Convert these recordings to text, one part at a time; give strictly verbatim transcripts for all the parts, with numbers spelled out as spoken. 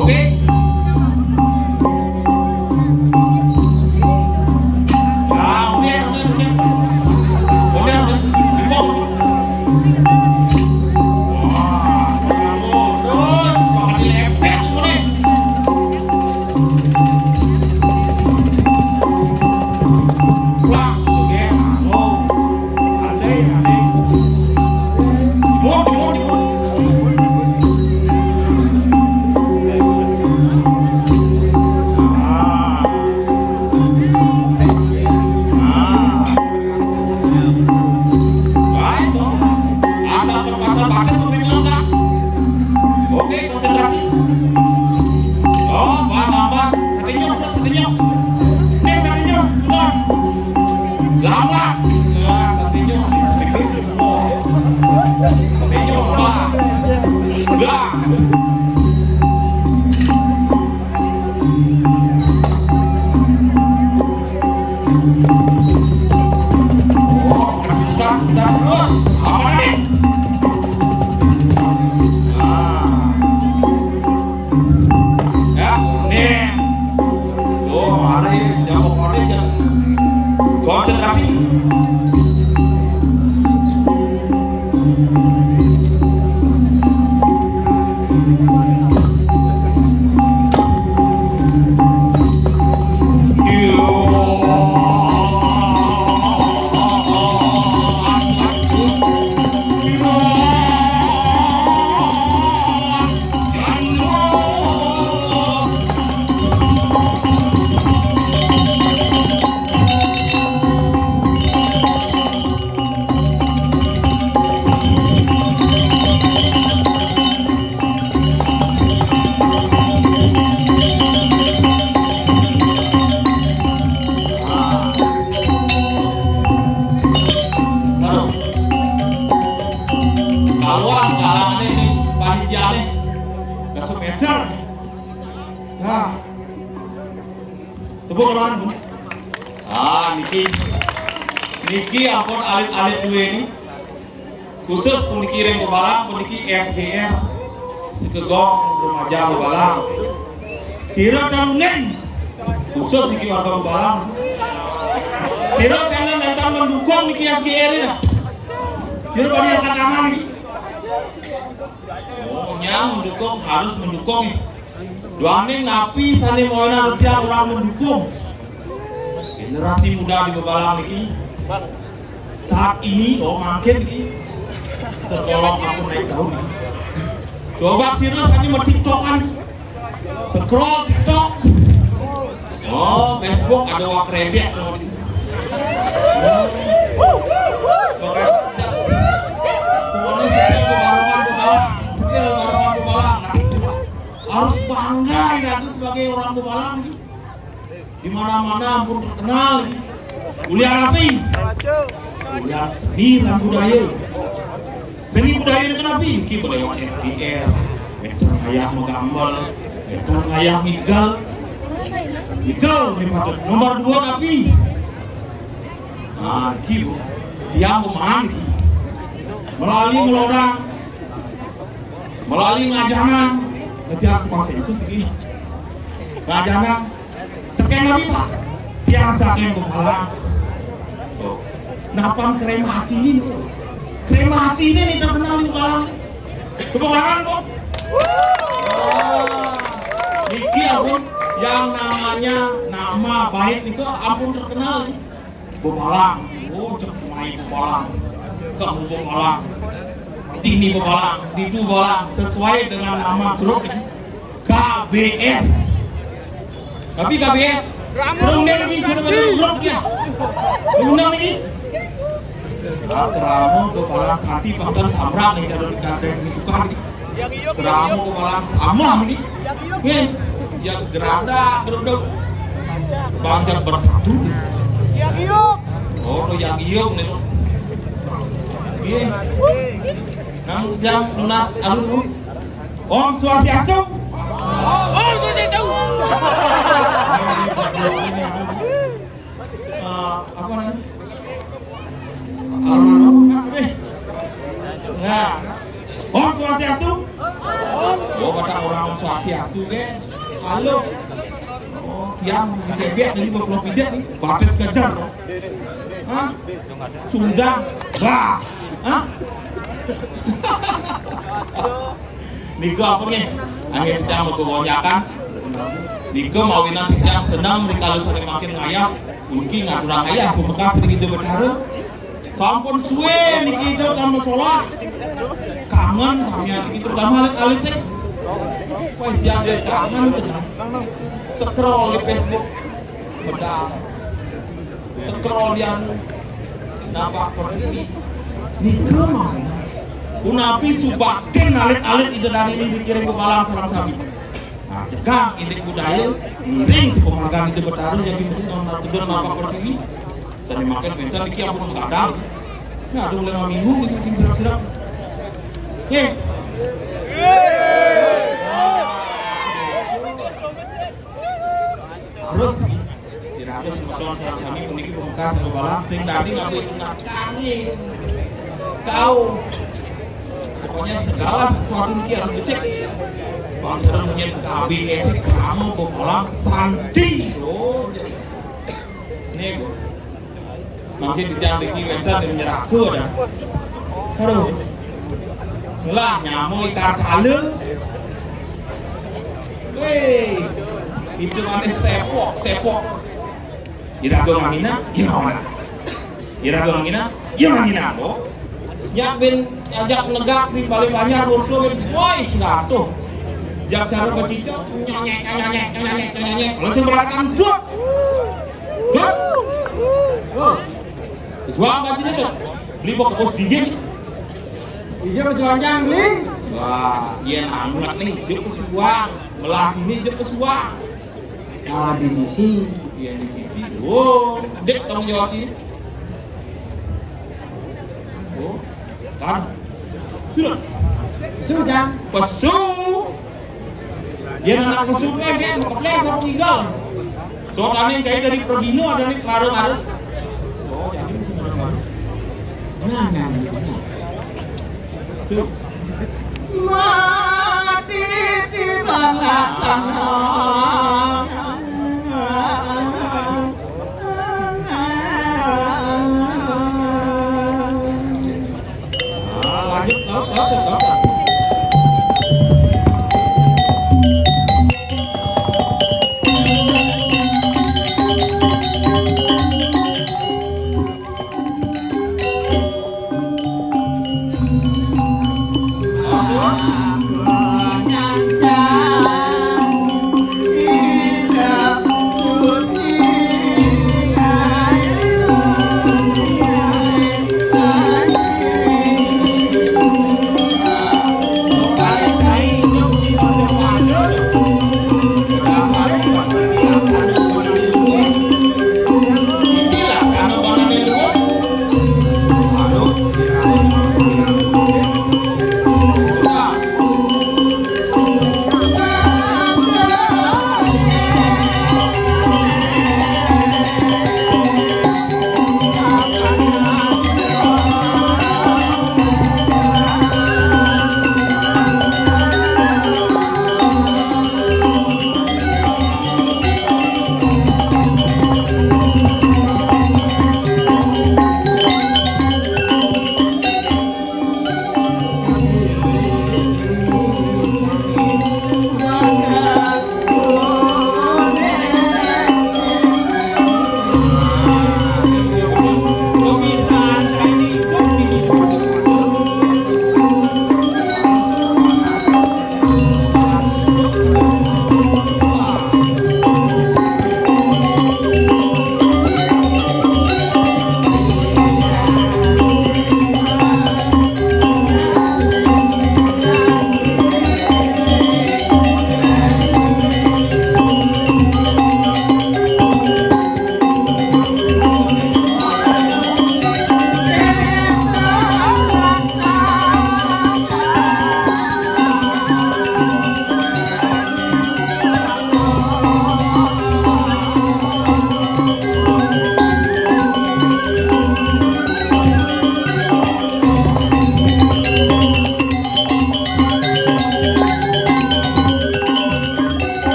Oke. Ya, oke, oke, oke. Oke, oke. Dipok. Wah, terus bakal dilepet tuh nih. Wah, oke, mau. Andai, andai. Mau, mau, mau. Ah. Ah. Baik, dong. Ada perpasang batas pemikiran, Kak. Oke, konsentrasi. Oh, Pak, Pak, Pak. Satu nyok, satu nyok. Nih, satu nyok, sudah. Lama. Ya, satu nyok, nih, satu nyok. Oh. Satu nyok, Pak. Sudah. Oh, sudah, sudah, terus. Apa nih? Ah. Ya, nih. Tuh, mari, jawab, mari, ya. Konsentrasi. Kalau anggarannya nih, panitianya, besok meter. Nah, tepuk tangan, Bu. Ah, niki. Niki ampun alit-alit duwe ni. Khusus puniki ring bebalang, puniki S B R. Sekegong remaja bebalang. Sira tan uning. Khusus niki warga bebalang. Sira sing nenten mendukung niki S B R ini. Sira pada angkat tangan niki. Oh, yang mendukung harus mendukung. Duaning napi sane moyana rupiah orang mendukung. Generasi muda di bebalang niki saat ini, oh, mangkin niki tergolong ampun naik daun niki. Coba sira sane metiktokan, scroll TikTok. Oh, Facebook ada wak rebek, oh. Pakai pajak. Pokoknya setel ke barongan bebalang, setel barongan bebalang. Nah, coba. Harus bangga ya, aku sebagai orang bebalang gitu. Di mana-mana ampun terkenal gitu. Kuliah apa? Kuliah seni dan budaya. Seni budaya ini kenapa? Ki boleh S D R, meter ngayah megambel, meter ngayah ngigel. Ngigel ni patut. Nomor dua tapi. Nah, ki bu, tiang pemain ki. Melalui melorang, melalui ngajangan, nanti aku konsensus lagi. Ngajangan, sekian nabi, Pak. Tiang saking Bebalang. Oh. Napan kremasi ini, Bu? Kremasi ini nih terkenal di Bebalang. Tepuk tangan, Bu. Ah, niki ampun, yang namanya nama baik niku ampun terkenal nih. Bebalang. Oh, cek mai Bebalang. Kamu Bebalang. Dini Bebalang, Ditu Bebalang, sesuai dengan nama grup ini. K B S. Tapi K B S, Ramo undang ini, Santi. Grup ya. Undang ini. Ah, Ramo Bebalang Santi, Bangdan Samrak nih, calon ganteng ini tukang nih. Yang iyo, Ramo Bebalang sama ini. Yang iyo. Nih, yang gerada, geruduk. Banjar bersatu. Yang iyo. Oh, yang iyo nih. Iya. Nang jam lunas anu. Om Swastiastu. Om Swastiastu. Eh, apa namanya? Almarhum Kang Bebe. Nah, Om Swastiastu. Oh, pada orang Swastiastu ke. Halo. Oh, tiang dicebek ini berpuluh pijet nih. Batis kejar. Hah? Sundang. Bah. Hah? Nika apa nih? Angin tiang mau kegonjakan. Nika mawinan tiang senang di kalau sering makin ngayah. Mungkin ngaturang ayah pemekas di Indo Betara. Sampun suwe niki idup tanpa solah. Kangen samian niki, terutama alit-alit nih. Wah, dia ada kangen kena. Scroll di Facebook, medal. Scroll di anu, nampak Pertiwi. Nika mau. Punapi subaktin alit-alit ida dan ini dikirim ke balang sareng sami. Nah, cegang indik budaya, ngiring si penghargaan Indo Betara jadi menonton nampak Pertiwi. Sani makan bentar niki ampun kadang. Nah, ada mulai minggu gitu sing sirap-sirap. Ye. Harus nih. Tidak harus menonton sareng sami puniki pemungkas balang sing tadi ngambil ingat kami. Kau. Pokoknya segala sesuatu niki harus becek. Bang Sarung punya K B S kamu balang santi. Oh, nih gua. Mungkin di tiang diki wénten yang nyeraku dah. Aduh. Lah nyamuk ikan tala. Wéh. Itu ada sepok, sepok. Ira gua ngina, ira mana? Ira gua ngina, ira ngina kok. Nyak bin ajak negak di Bali Banjar urut bin boy siratu. Jak cara bacicok, nyanyek, nyanyek, nyanyek, nyanyek. Langsung berangkat duk. Duk. Suang bacina duk. Beli bawa ke pos dingin. Iya, Mas Wanjang, beli. Wah, iya amat nih, juk ke suang. Melatih nih juk ke suang. Ah, di sisi. Iya, di sisi. Oh, dek tanggung jawab ini. Oh, kan. Sudah. Sudah. Pesu. Dia anak pesu kan dia mau kepleset apa enggak? Soalnya saya dari Prodino ada nih kemarin-kemarin. Oh, jadi musim kemarin. Nah, nah, nah, nah. Su. Mati di mana sana? Ah, lanjut, lanjut, lanjut, lanjut.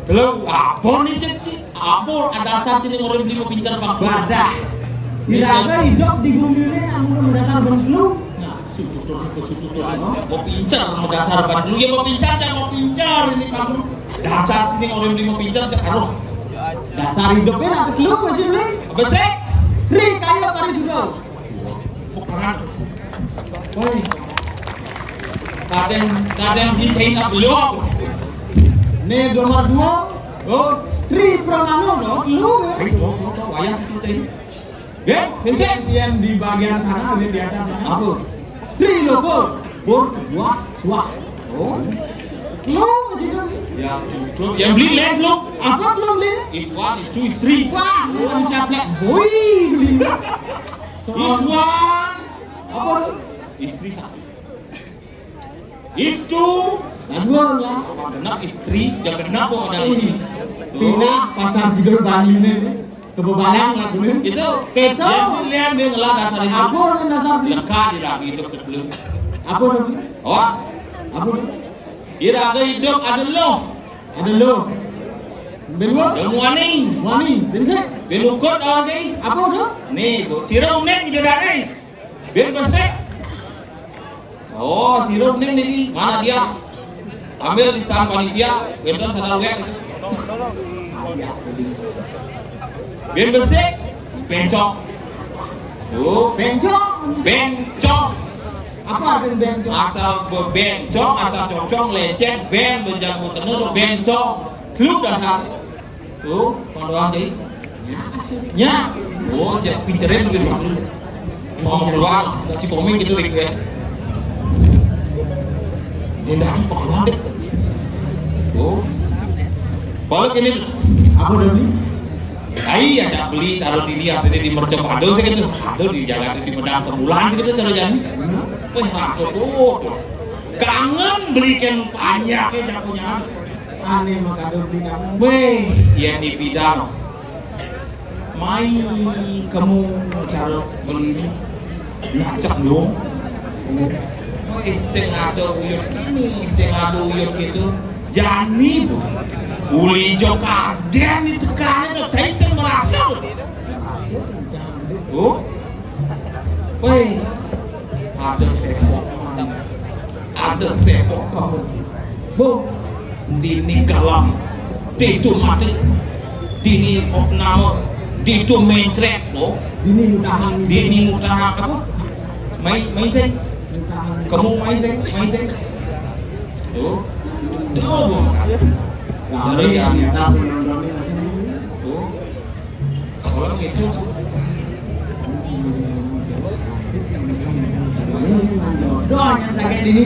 Telu, apa né, Cik? Cik, apa dasar cening orang beli mau pincar, Bang? Badah. Iraga idup di gumi ini amun dasar ban telu. Nah, sututur ke sututur, mau pincar, mau dasar ban telu, ya mau pincar, jangan mau pincar ini, Bang. Dasar cening orang beli mau pincar, cek aduh. Dasar idupnya ada telu masih beli. Besik. Tri kaya pari sudah. Bukan. Woi. Kadang, kadang di cai nggak belum. Nih nomor dua. Oh. Tri Pramana, no, lu ya. Hei, tuh, tuh, tuh, wayah itu cai. Ya, bisa. Yang di bagian sana, di atas sana. Apa? Tri Loko. Bur, buah, suah. Oh. Lu aja dong. Ya, tuh, tuh. Yang beli leh lu. Apa belum beli? Is one, is two, is three. Wah, lu bisa black boy beli. Is one. Apa lu? Istri satu. Is two. Nah, dua ya. Apa genap istri? Ya genap kok ada istri. Tuh. Pindah pasar judul Bali ini. Kebebalan lagunya. Itu. Keto. Yang pilihan dia ngelah dasar itu. Apa yang dasar beli? Leka di rabi itu belum. Apa tuh? Oh. Apa tuh? Iraga idup ada loh. Ada loh. Belum? Yang wani. Wani. Bisa? Belukut aja. Apa tuh? Nih, Bu. Sira unik juga nih. Bin besik. Oh, sirup ning niki. Mana dia? Ambil di stand panitia, wénten sandal wék gitu. Bin besik, bencong. Tuh. Bencong. Bencong. Apa artinya bencong? Asal bebencong, asal congcong, lecet, ben, bejago tenur, bencong. Lu dasar. Tuh, pandoan cai. Nya. Oh, cai pincerin gitu, Bang. Mau keluar, si Komeng gitu request. Dia datang mau keluar deh. Tuh. Kalau ini apa udah beli? Ai, ada beli taruh di dia, tadi di mercek aduh sih gitu. Aduh di jalan di Medang Kemulan sih gitu cara jadi. Wah, aduh tuh, tuh. Kangen beli kan banyak ya jagonya. Ane mah kadang beli kamu. Wéh, yén dipidang. Mai kemu cara beli ini. Ngacak dong. Wéh, sing ada uyut kini, sing ada uyut gitu. Jani, Bu. Uli jo kadén itu kane to tai sing merasa. Bu. Wéh, ada sepok mai. Ada sepok kamu. Bu, dini kalam. Ditu mati. Dini opname. Ditu mencret, Bu. Dini mutahan. Dini mutahan apa? Mai, mai sing. Kamu mai sing, mai sing. Tuh. Tuh, Bu. Cara ya. Tuh. Kalau gitu. Doa yang sakit ini.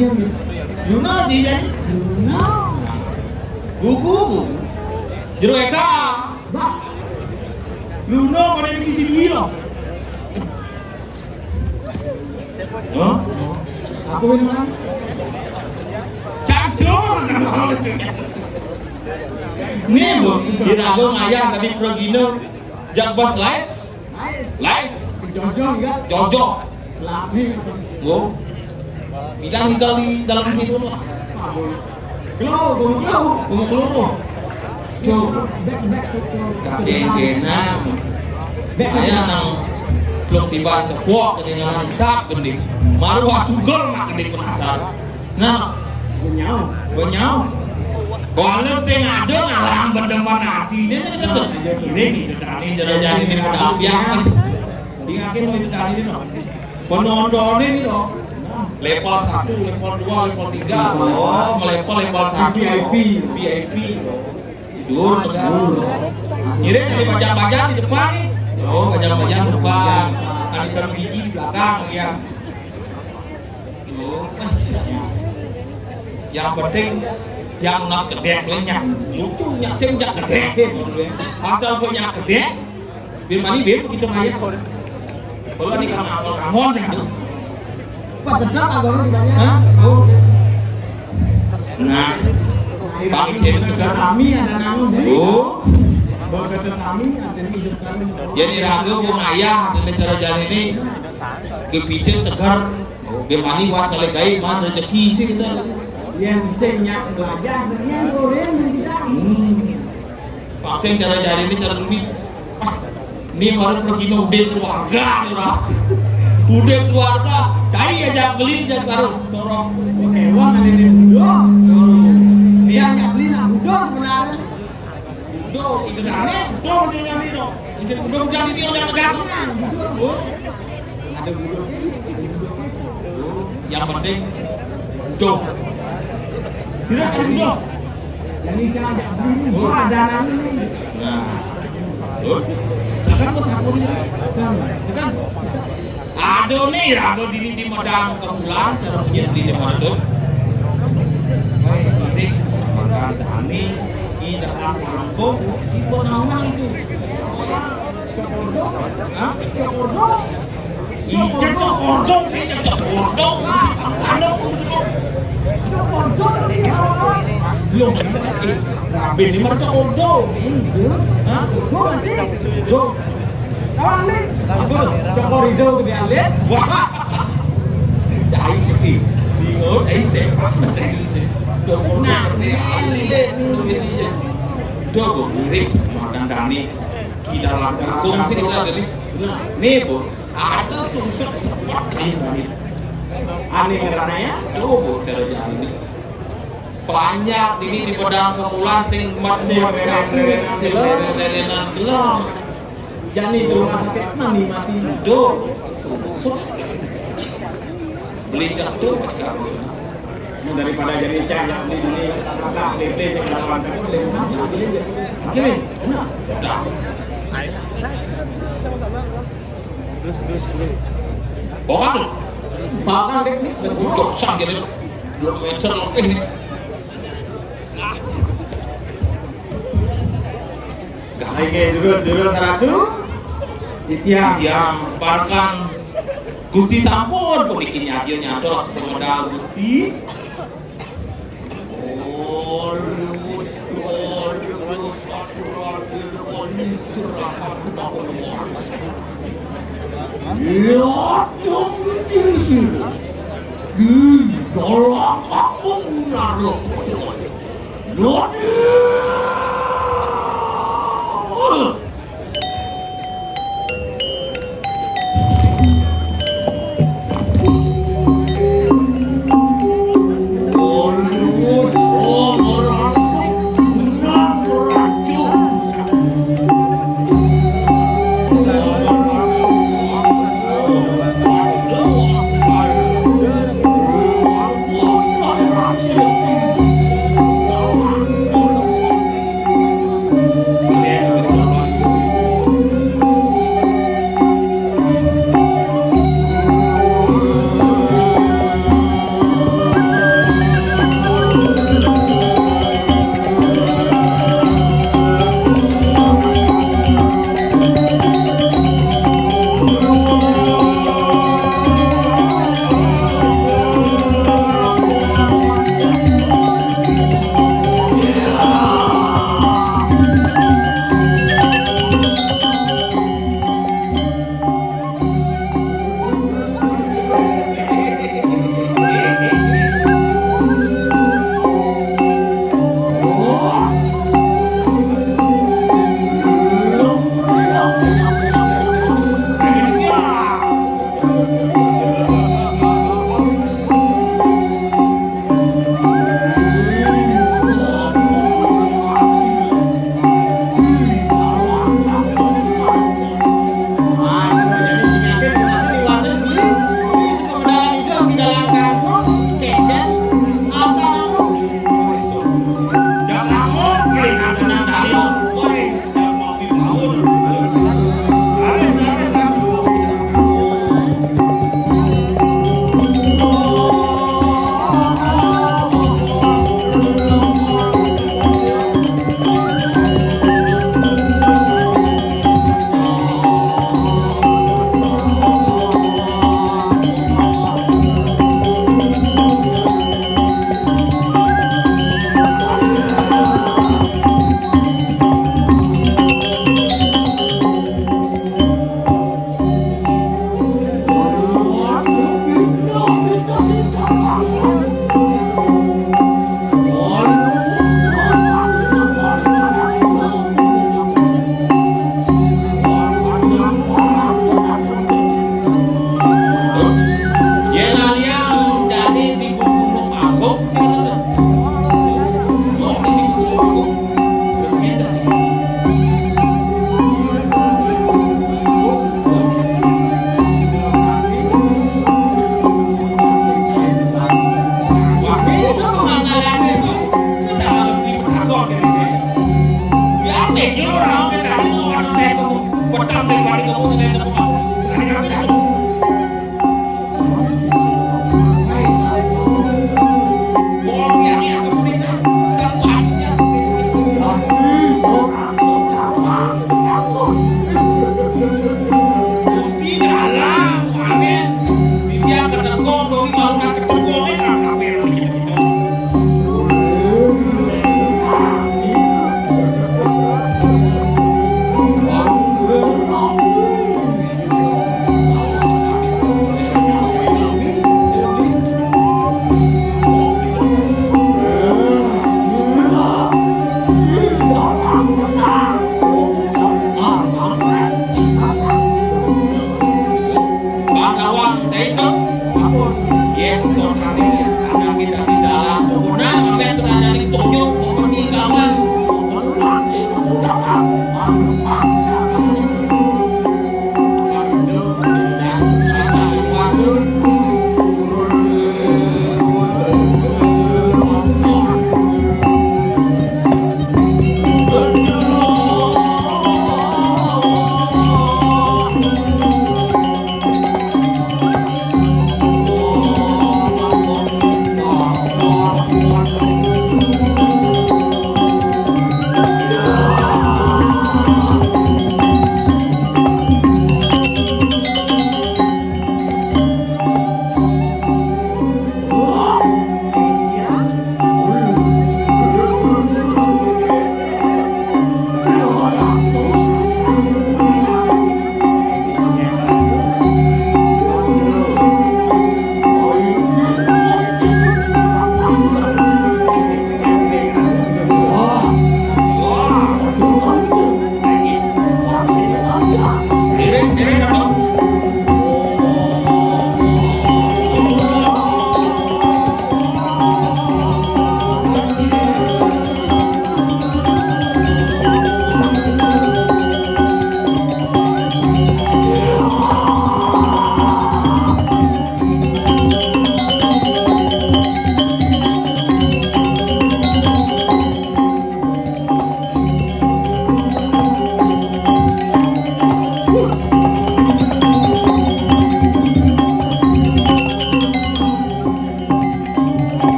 Yuno sih jadi. Yuno. Buku, buku. Jero Eka. Bah. Yuno pada bikin si Dwi loh. Hah? Apa ini, Mas? Catur. Nih, Bu, di Rago ngayah tadi Progino. Jak bos lain. Lais. Jojo enggak? Jojo. Selami. Wo. Kita tinggal di dalam situ loh. Kelo, gulu kelo. Gulu kelo. Tuh. Bek, bek, bek. Kakek genang. Bek, bek. Aya nang pluk tiba cepok kedengaran sak gending. Maru atuh gol nak gending penasar. Nah, benyau. Benyau. Kalau sing ada ngalang bendeman hati dia sing tetep. Ini gitu tadi jero-jero ini pada ambiak. Ingatin lo itu tadi itu. Penontonnya gitu. Level satu, level dua, level tiga. Oh, level level satu. V I P. V I P. Tidur, tidur. Jadi yang dipajang-pajang di depan nih. Oh, pajang-pajang di depan. Kan hitam gigi di belakang ya. Loh, yang penting yang nas kedek we nyak lucu nyak sing jak kedek. Asal we nyak kedek, bin mani bin begitu ngayah. Kalau di kamar kamar sing itu. Pak tetap agama di mana? Hah? Oh. Nah, Pak Icen segar. Kami ada nama. Oh. Bawa kata kami ada di hidup kami. Jadi ragu pun ayah dan cara jalan ini. Kepicu segar, dia mani was kali gaib mah rezeki sih kita. Yang sing nyak belajar, yang goreng kita. Hmm. Sing cara jari ini cara ini. Ah, ini baru pergi udé keluarga nih, Bang. Udé keluarga. Cai aja beli dan baru sorong. Oke, uang ada di Budo. Tuh. Dia nggak beli nak Budo sebenarnya. Budo, itu kan Budo masih nyari dong. Itu Budo jadi dia yang negara. Ada Budo. Yang penting Budo. Tidak ada Budo. Yang ini kan ada Budo. Ada nang ini. Nah. Tuh. Sekarang mau sapu nih. Sekarang. Ada nih, raga dini di Medang kemulan, cara punya di Medang. Woi, ini makan Dani, ini datang kampung, itu nama itu. Hah? Iya, cok ordong, iya, cok ordong. Ano, belum, eh, Rabi ini mah cok ordong. Hah? Ordong masih? Jok. Kawan nih. Apa tuh? Cok Rido gede alit. Wah. Cai, eh, di, oh, cai sepak, cai, cai. Cok ordong gede alit, duitnya. Dogo, mirip sama Dani. Di dalam hukum sih kita ada nih. Nih, Bu, ada sungsut sepat kayu tadi. Aneh katanya. Tuh, Bu, cara jalan ini. Banyak ini di Medang kemulan sing mat-mat sakit, sing lelenan gelem. Jani di rumah sakit mah nih mati. Tuh, sungsut. Beli jatuh pas kamu. Ini daripada jadi cah yang beli ini, kakak, beli, beli, saya lawan. Oke. Nah, sudah. Bahkan, bahkan teknik udah bocor sang gitu. Dua meter lebih nih. Oke, terus, terus, ratu. Titiang. Titiang, bahkan Gusti sampun puniki nyadia nyantos pemedal Gusti. Orus, orus, aturan, orus, cerakan, utawa orus. Ya, dong, diri sini. Ki, dalam aku ngarep. Lodi.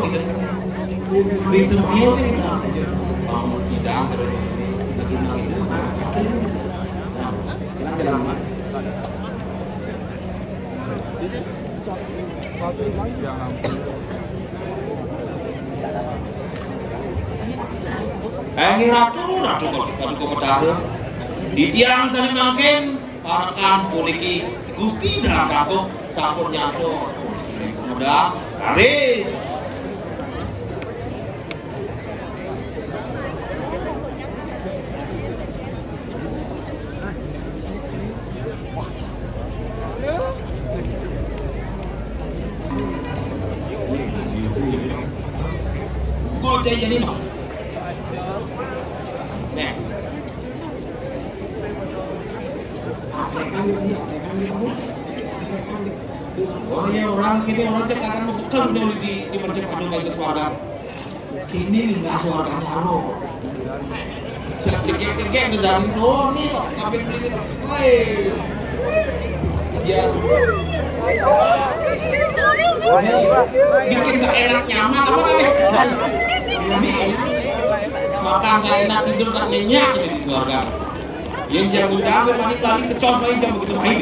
Eh, ini ratu, ratu kok, ratu kok betara. Titiang sané mangkin, parekan puniki Gusti Derang Katuh sampun nyantos puniki modal. Raris. Kok cai jadi mah? Nah. Orang ya orang kini orang cek akan mau bekal di di mencek anu main ke suara. Kini nih nggak suaranya anu. Siap cekek cekek udah dari oh nih kok sampai beli woi. Ya. Ini bikin gak enak nyaman apa nih? Ini makan gak enak tidur gak nyenyak ini di keluarga. Yang jago-jago paling paling kecos main jam begitu main.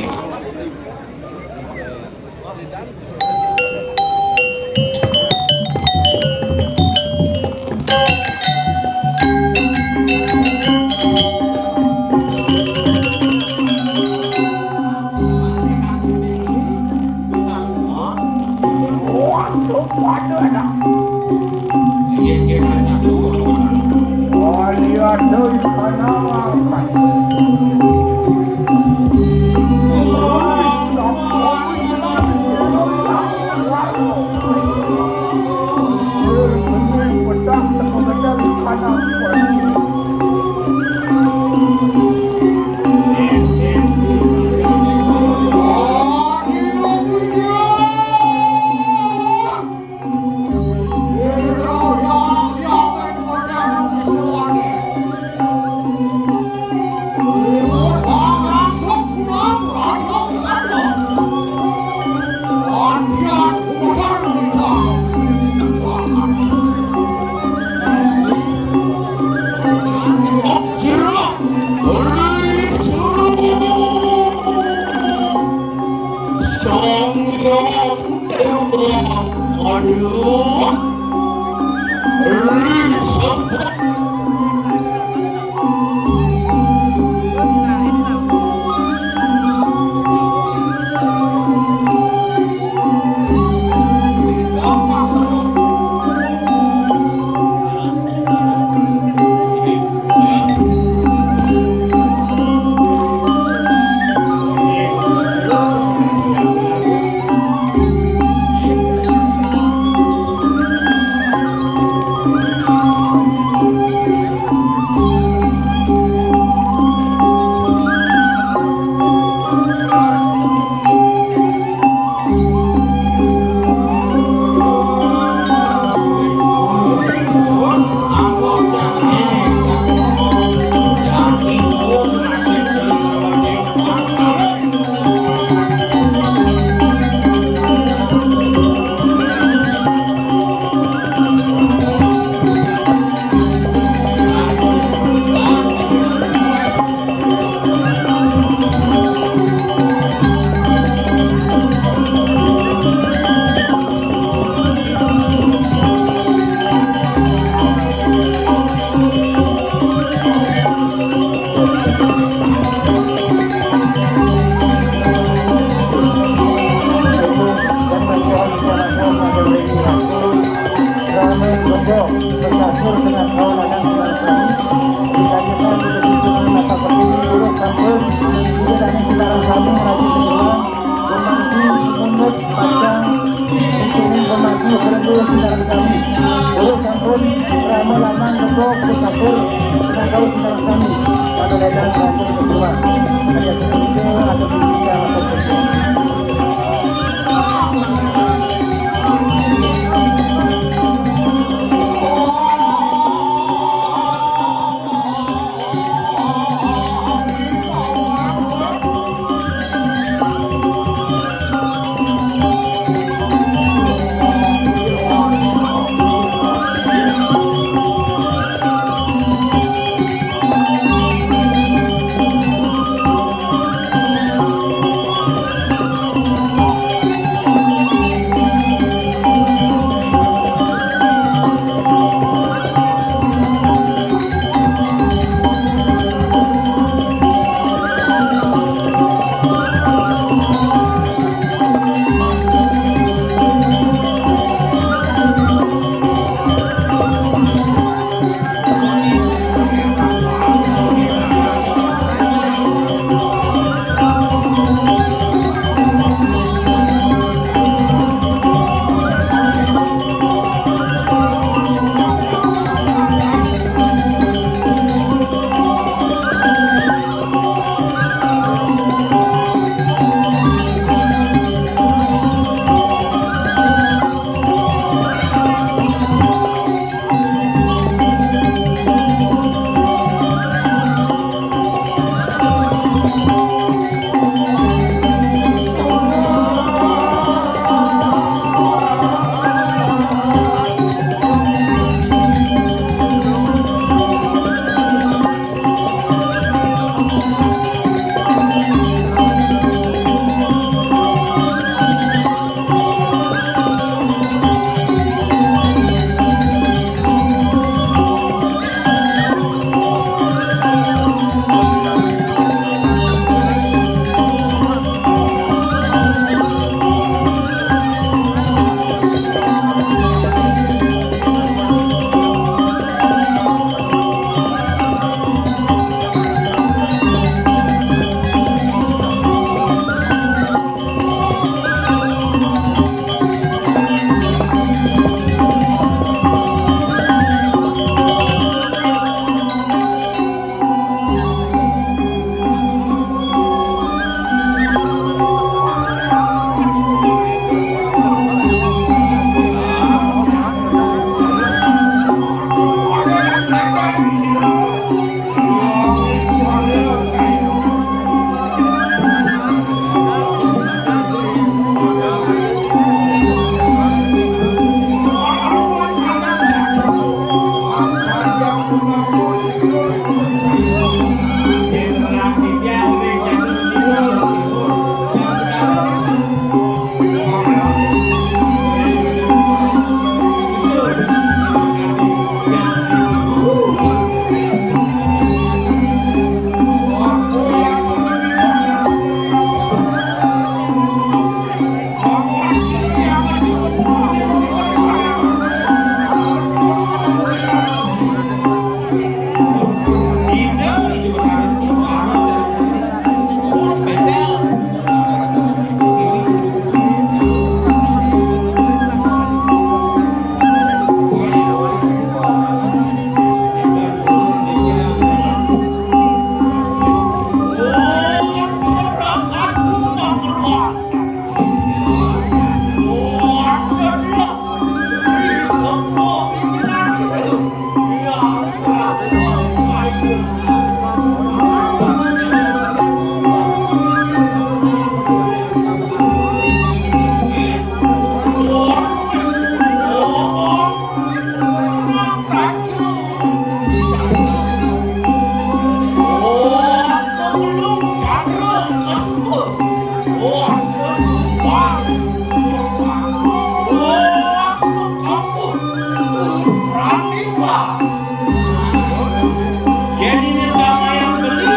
Jadi ini damai yang beli.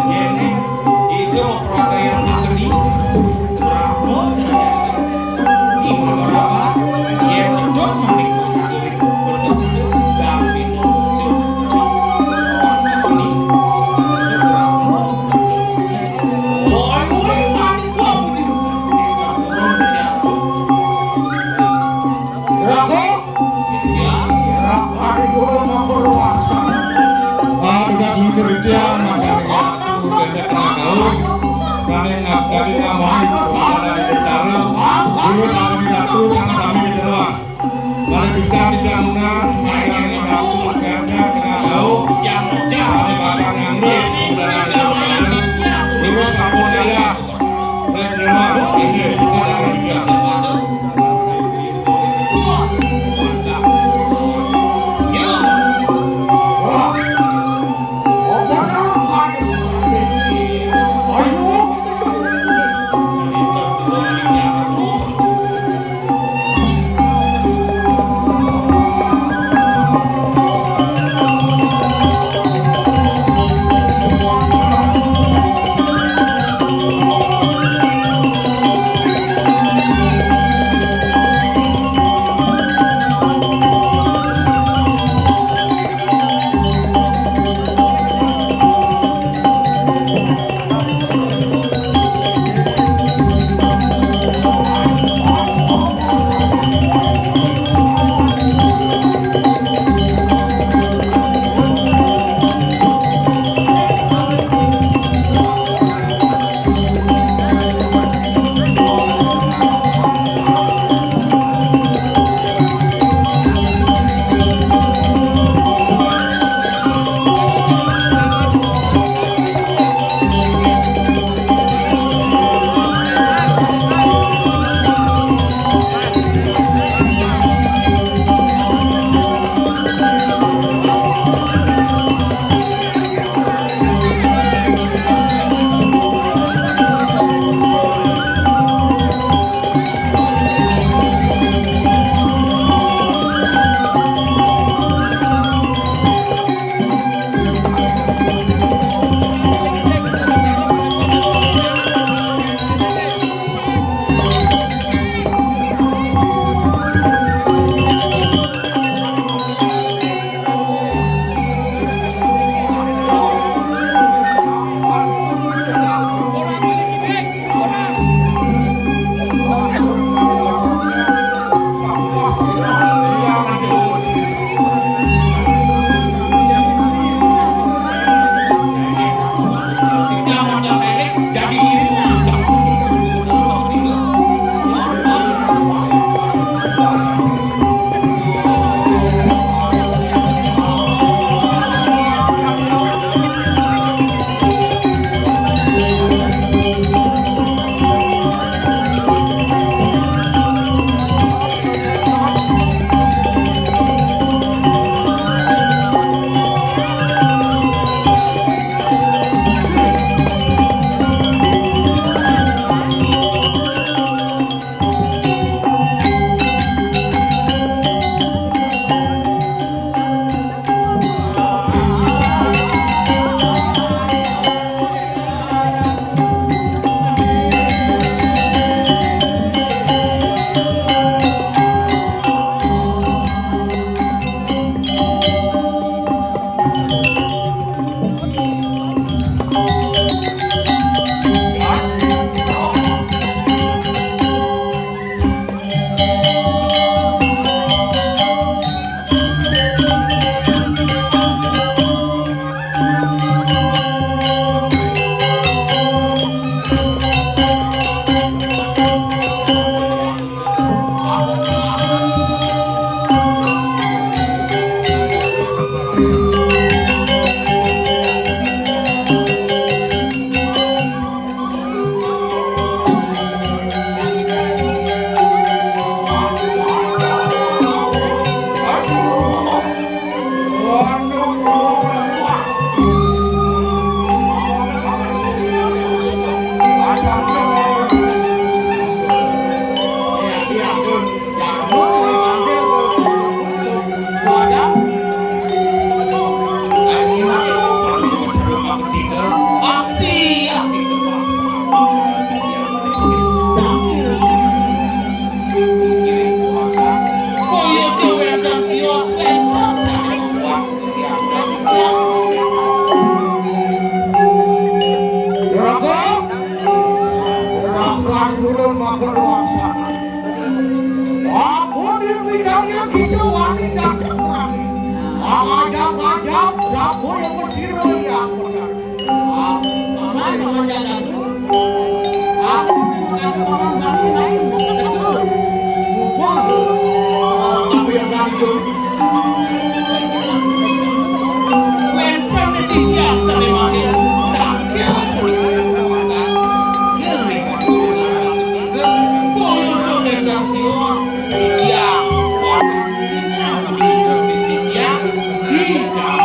Ini itu mau peragaian ageni. Brahma saja. Ini mau berapa? Ya terjun mandi kembali. Berjumpa dan minum jus. Ini Brahma. Woi, woi, mandi kau. Ini kampung yang Rago, Rago, Rago, Rago, ah, udah dulu cerita, makanya aku pendek tengah tahun. Kami ngabdi nama itu, pada bicara, dulu kami datu, sama kami di luar. Kalau bisa di Jamuna, makanya aku kerja tengah tahun. Kami bakal nganggur, udah ada. Dulu aku dia. Turun makan luar sana. Aku di bidangnya kita wani datang rani. Ajab-ajab, dapur yang bersirah yang benar. Aku makan makan datu. Aku makan orang bani lain. Betul. Mumpung. Aku yang bani dulu. Wénten titiang sané mangkin traktir punika. Nggih, punika. Boyo Condén Tios. Titiang. Titiang. Titiang.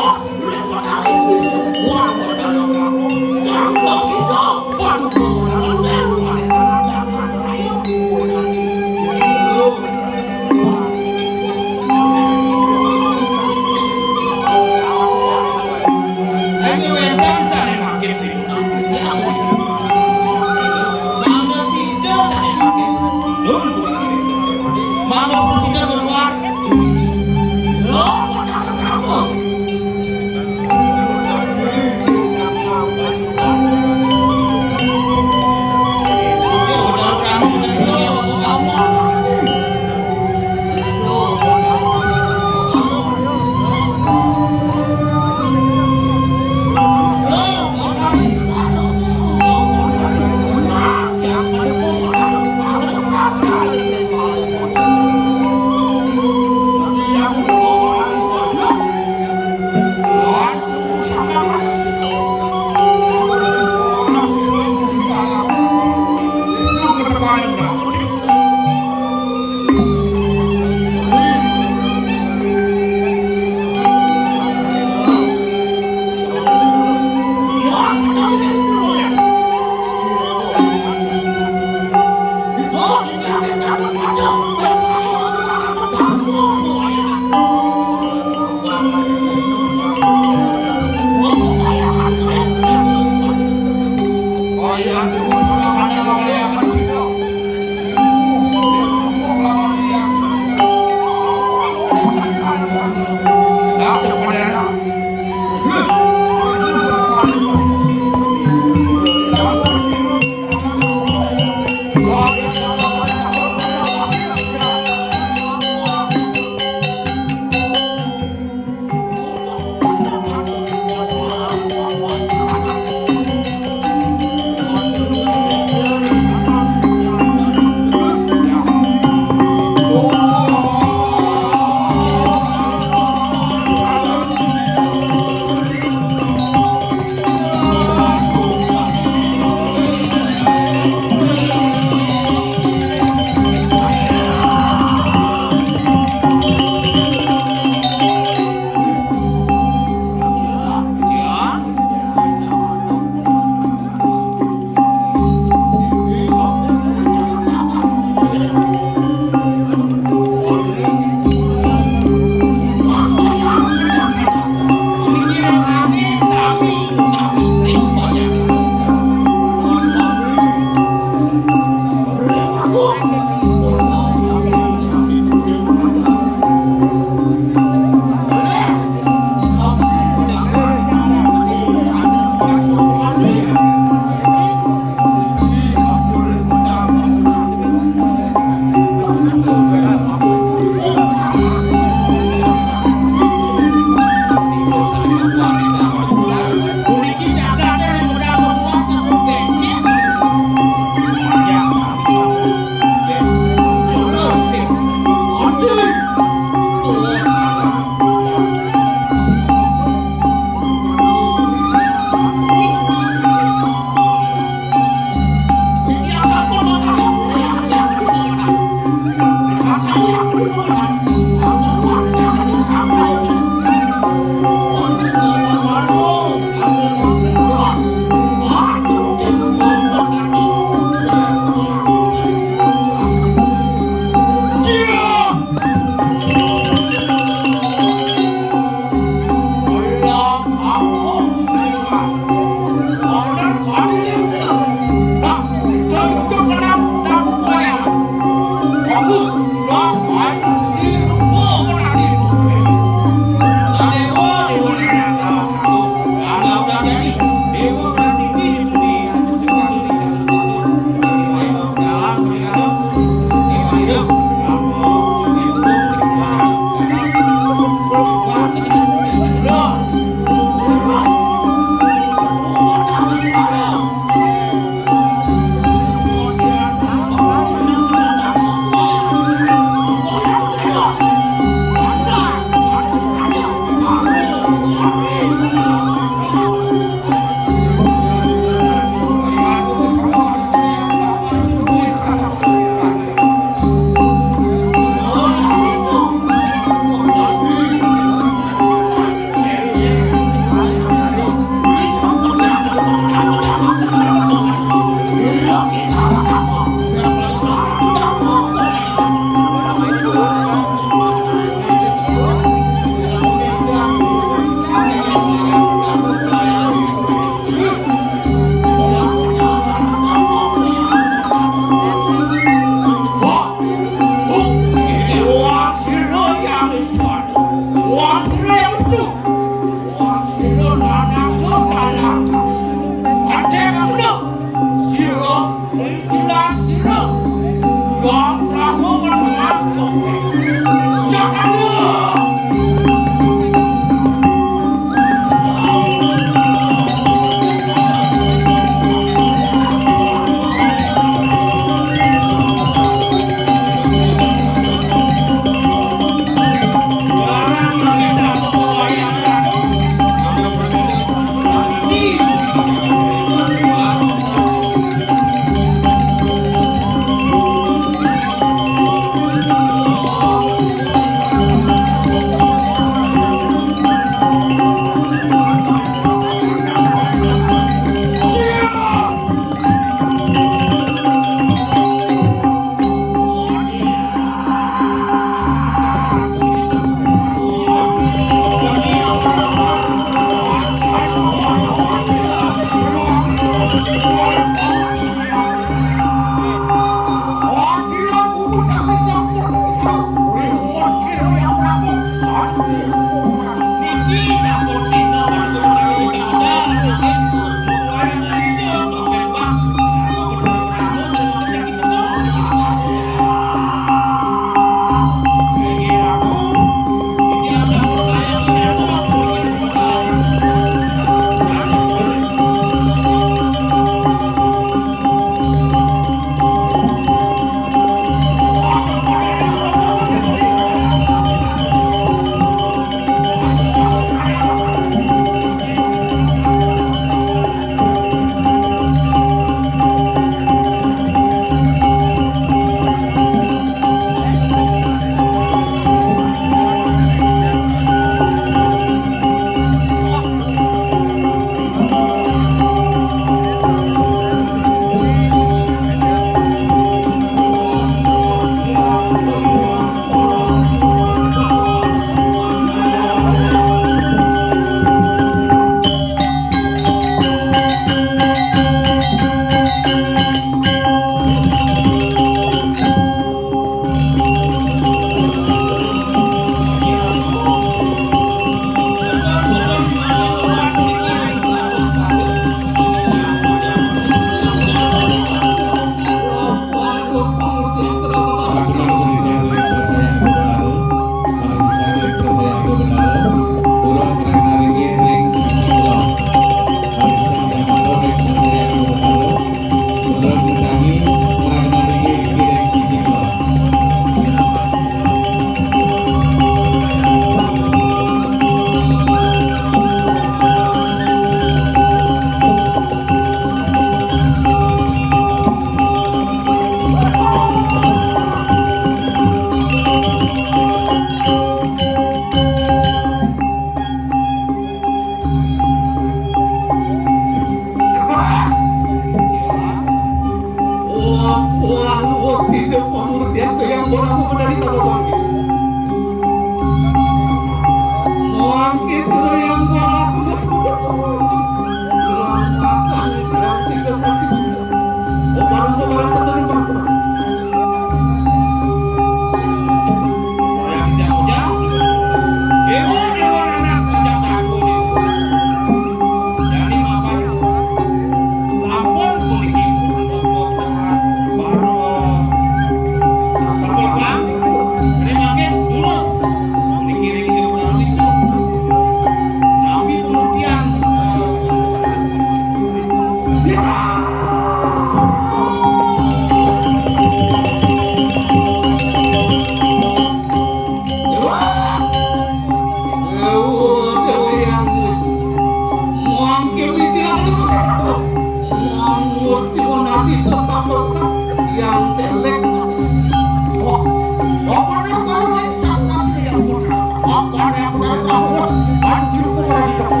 Apa yang benar kamu? Anjirku berani kamu.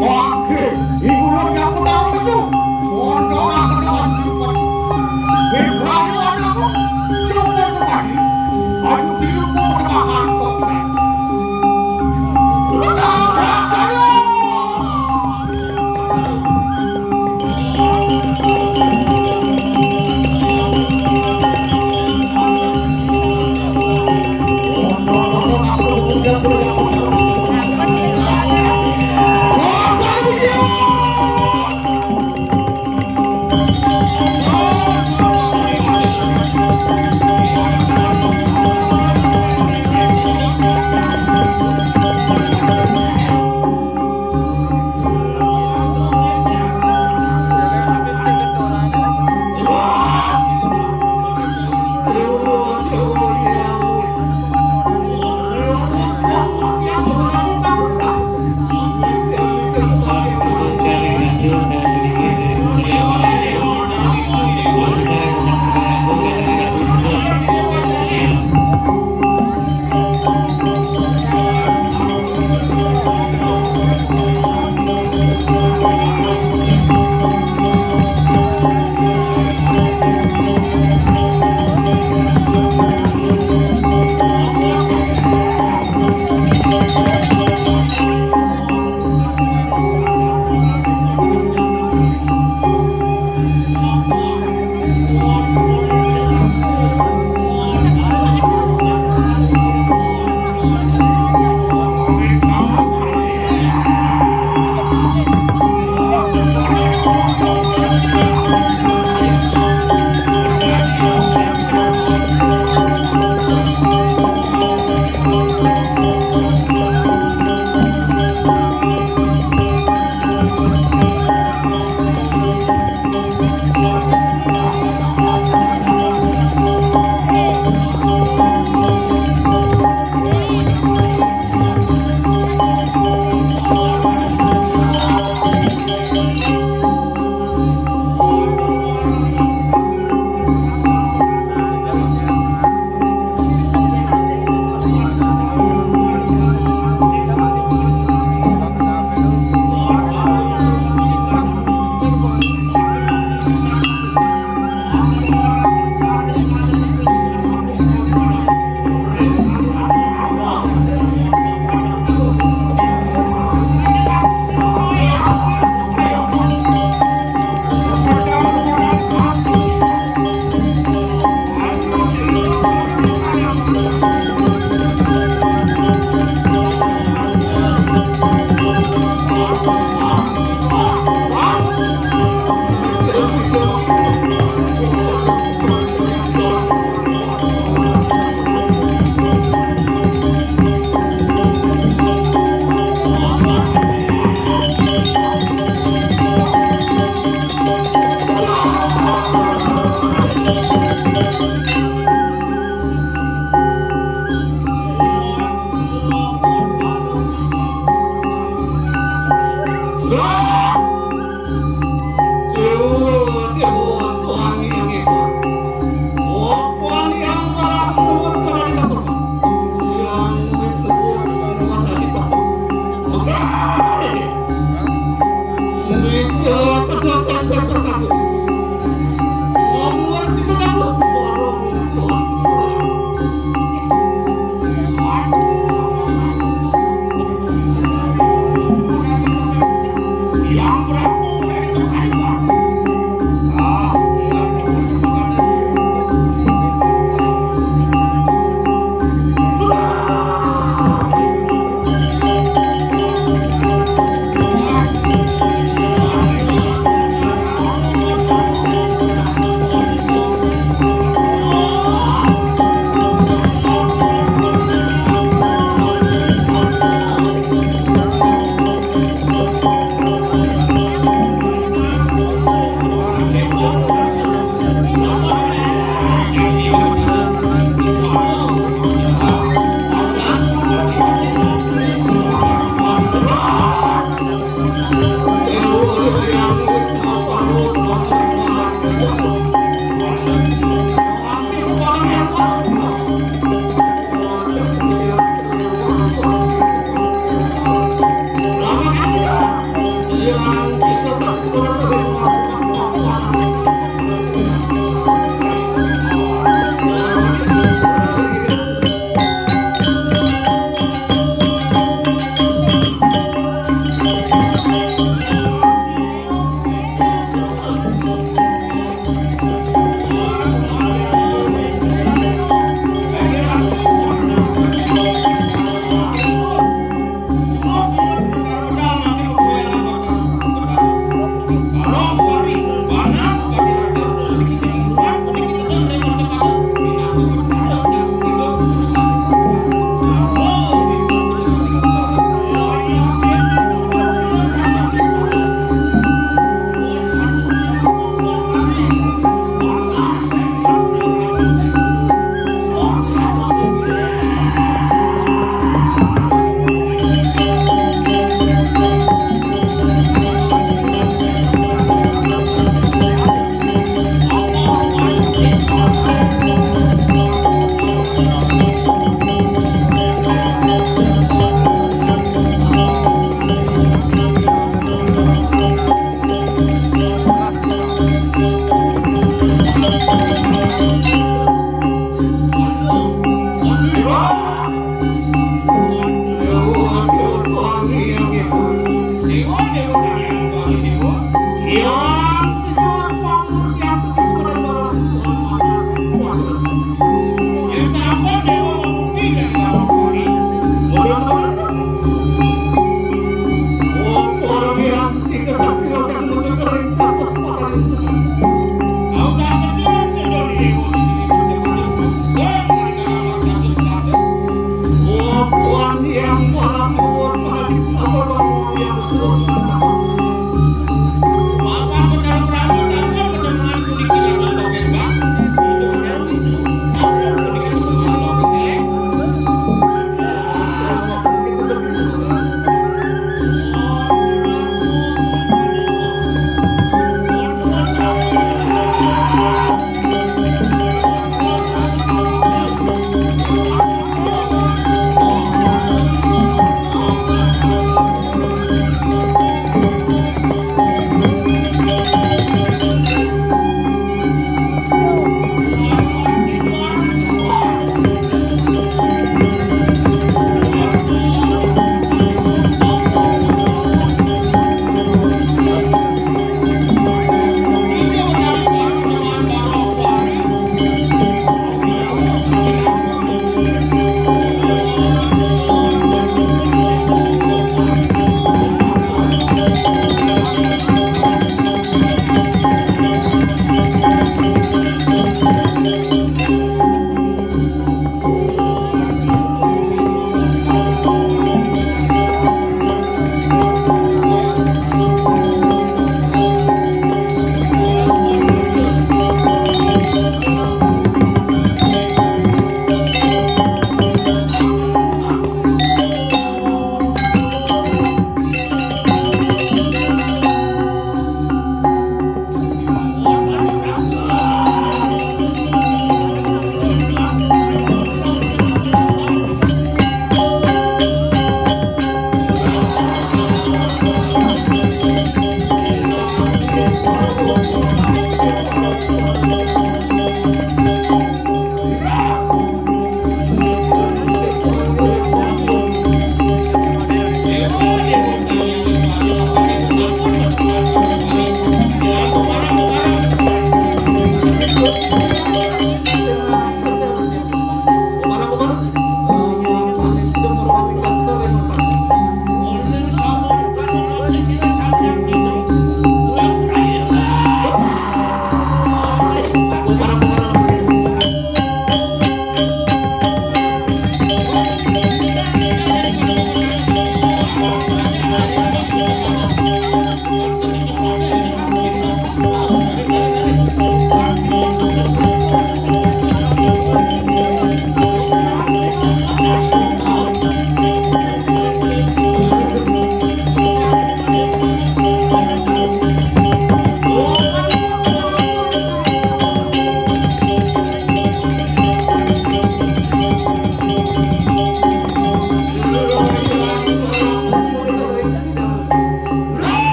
Oke, ibu yang aku tahu itu. Bodoh aku dengan ibu. Ibrahim anakku. Coba sekali. Ayo diriku bertahan kok.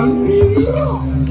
Ikon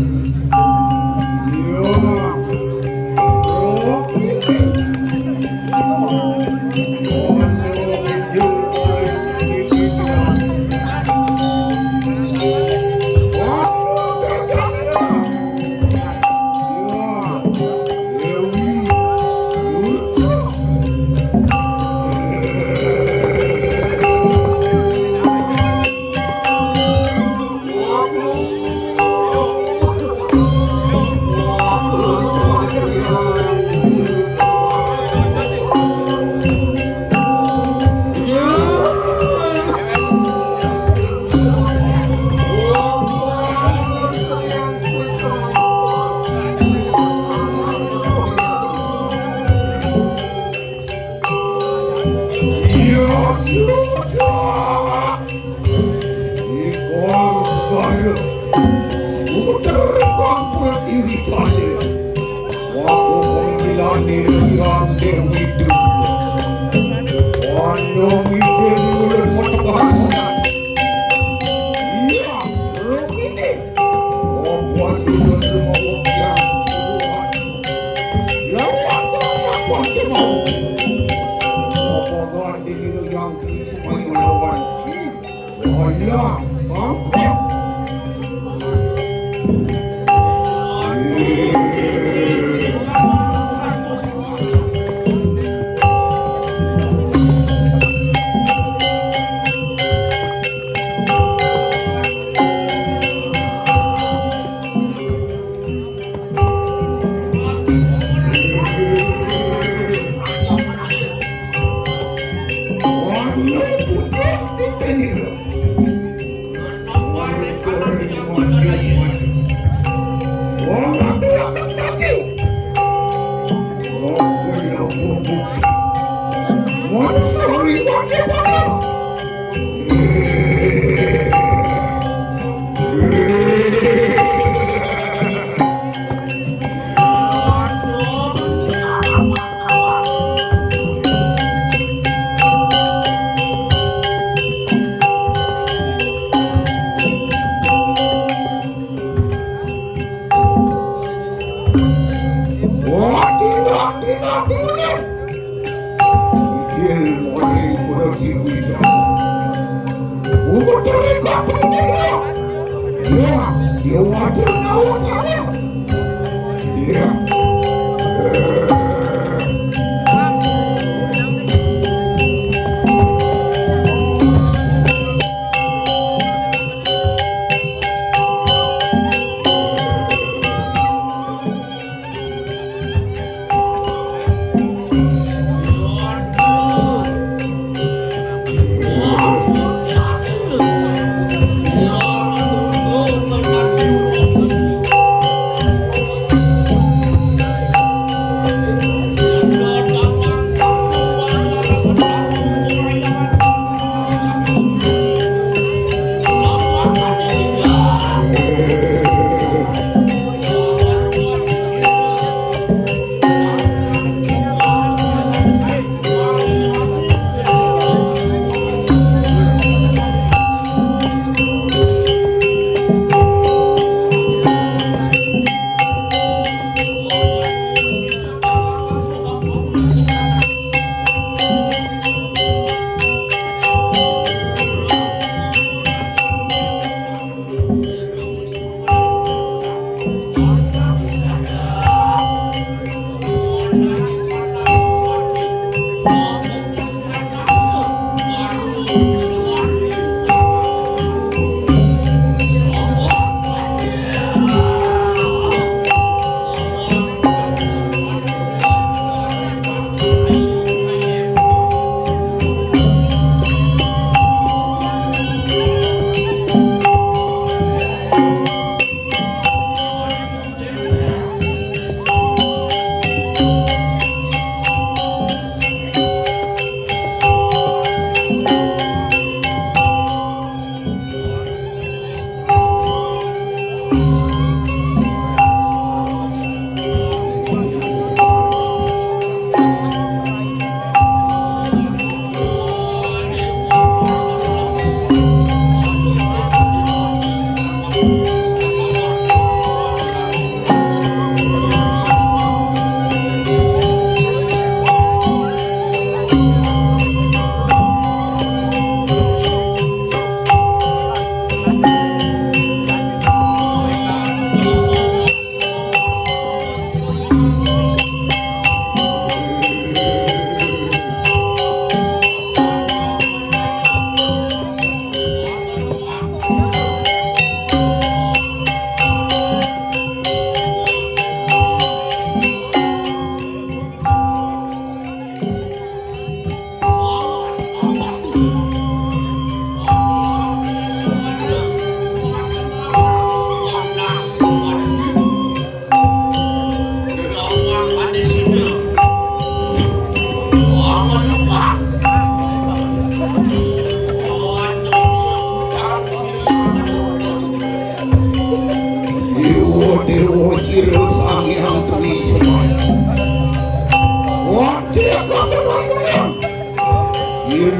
Gaya, puter kampret iritane. Waku pemilane yang dewi dulu. Wano mikir mulut moto bahan. Iya, rokine. Obuan dulu rumah yang suruhan. Lawan yang mau. Obuan dulu yang supaya lawan.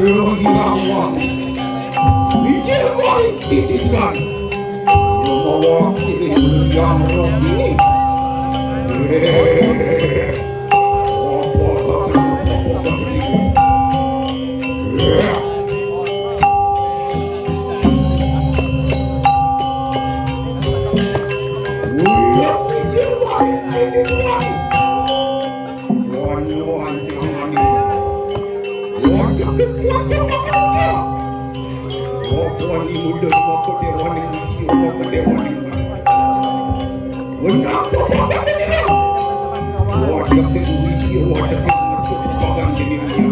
Yang wangi. Mijil maring sitiran. Rumawak sirih yang roh ini. Eh. Apa kata apa kata ini? Eh. Ulah mijil maring sitiran. Wan, wan, jangan. Wan, jangan, wan, jangan, wan, jangan. Wan, wan, ini udah mau ke dewan ini, si, mau ke dewan ini. Wan, apa, apa, apa, ini? Wan, jangan, ini, si, wan, jangan, ini, wan, jangan, ini.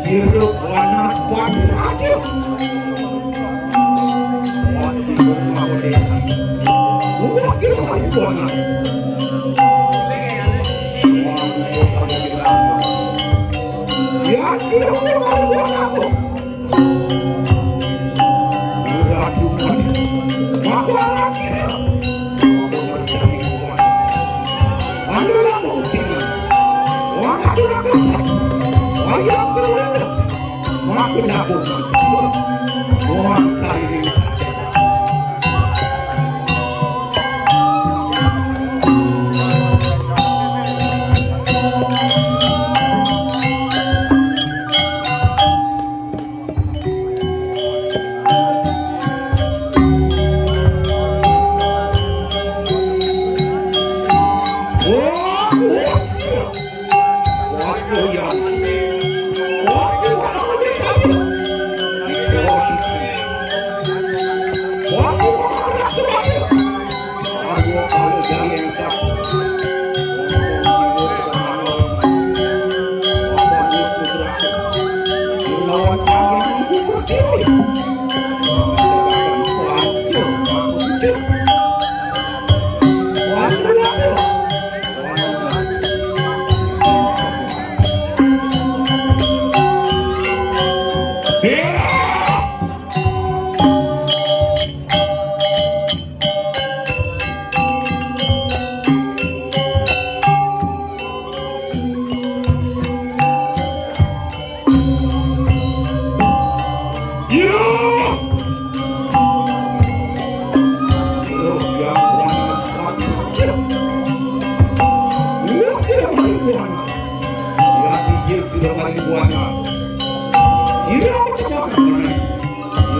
Sira panas pati raja. Pasti rumah desa. Rumah sira panas. Ya, sira rumah panas.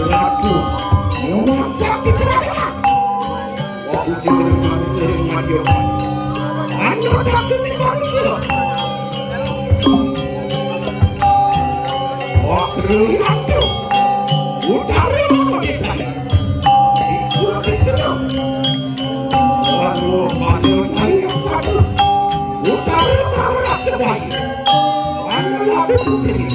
Ratu, rumah sakit kerajaan. Waktu dia sering mati. Anda tak seni bangsa. Waktu ratu, utara nama desa. Biksu, biksu. Waktu pada hari yang satu, utara nama sebaik. Anda ada putri.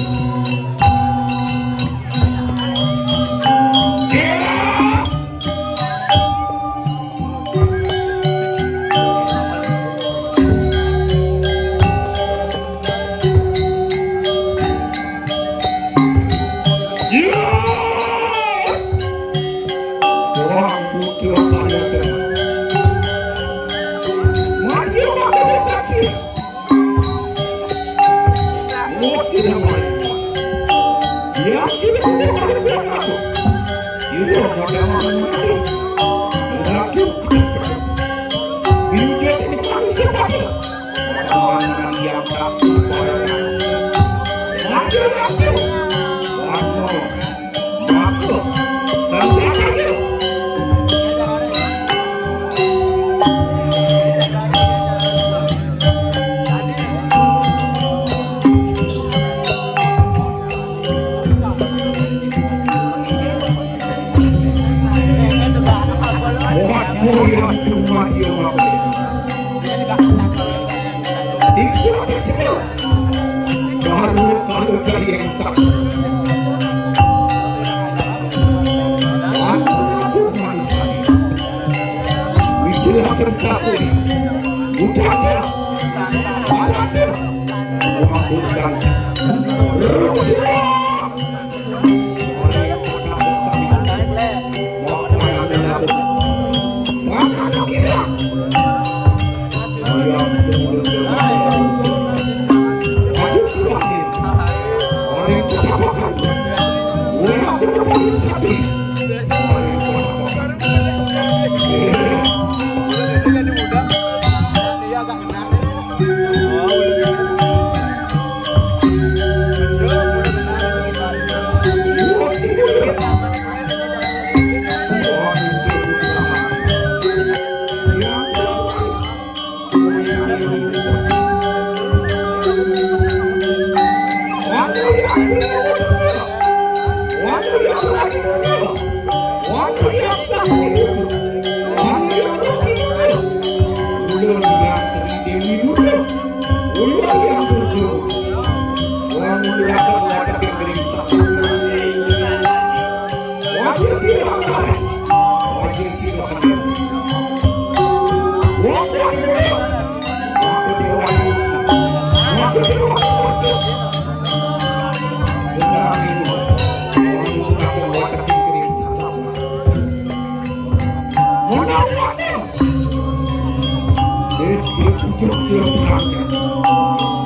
Baru, baru kali yang satu. Aku, aku manis. Bicara bersatu. Udah ada. Ada ada. Wah, bukan. Rusia.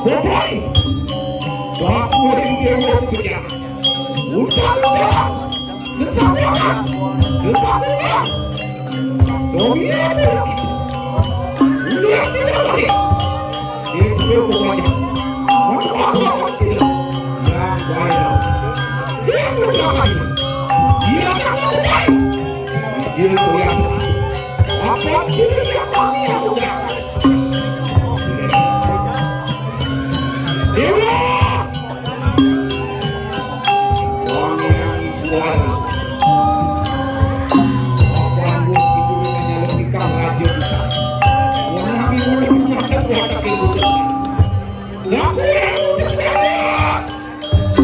Boy, bapak murid dia mau kerja. Udah, udah. Sesabuan, sesabuan. Soalnya ada lagi. Udah, udah lagi. Itu pokoknya. Mau apa, apa sih? Yang bayar. Yang udah lagi. Iya, kan, udah. Iya, udah. Apa sih yang kami yang udah? Dewa! Wangi-wangi suara. Apa bos itu namanya lebih kau raja kita. Wangi-wangi punya kekuatan itu. Lagu yang udah sekali.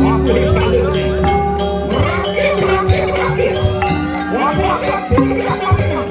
Waktu yang kali ini. Berakhir, berakhir, berakhir. Waktu akan sini akan dengan.